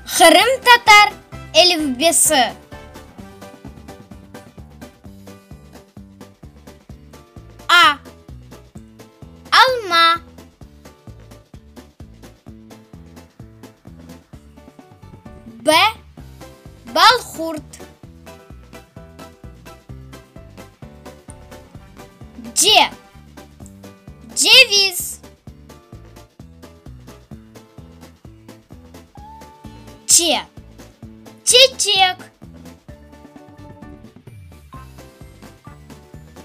Qırımtatar elifbesi. A. Alma. B. Balqurt. C. Ceviz. Ç. Çeçek.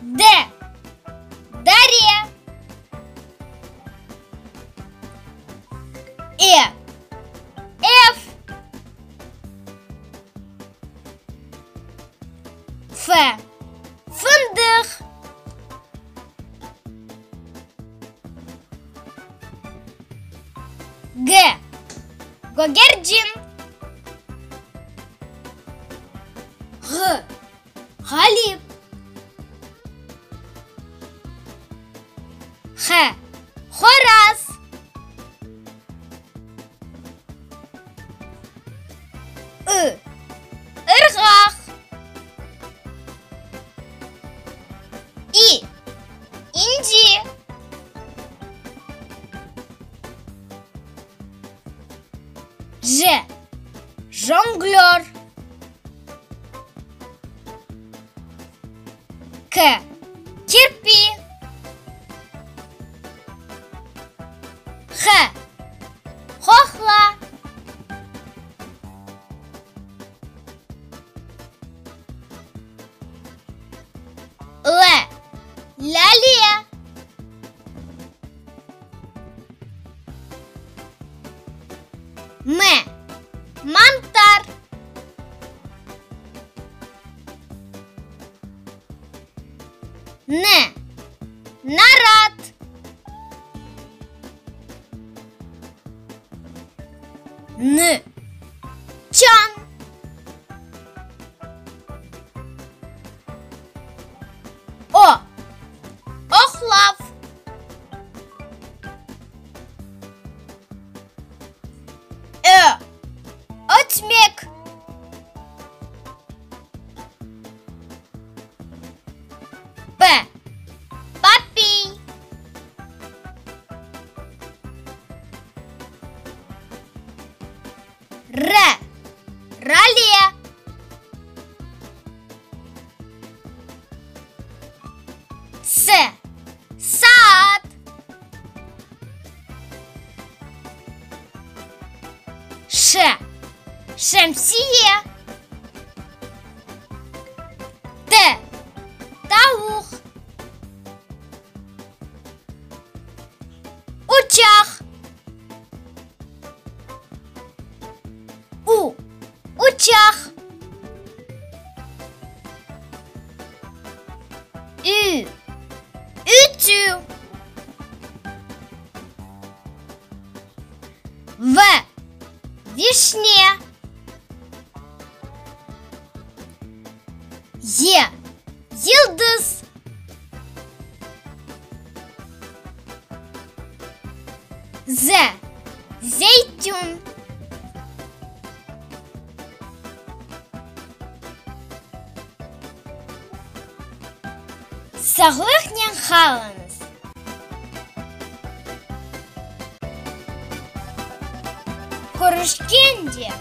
D. Dare. E. Ev. F. Fındıq. G. Gögercin. Ğ. Ğalip. H. Horaz. I. Irğaq. İ. İnci. J. Jonglör. K. Kirpi. H. Qoqla. L. Lâle. M. Mantar. N. Narat. N. Çan. O. Oqlav. Ö. Ötmek. P. Papiy. R. Rale. S. Saat. Ş. Şemsiye. T. Tavuq. Uçaq. U. Uçaq. Ü. Ütü. V. Vişne. Y. Yıldız. Z. Zeytün. Sağlıqnen qalıñız! Körüşkence!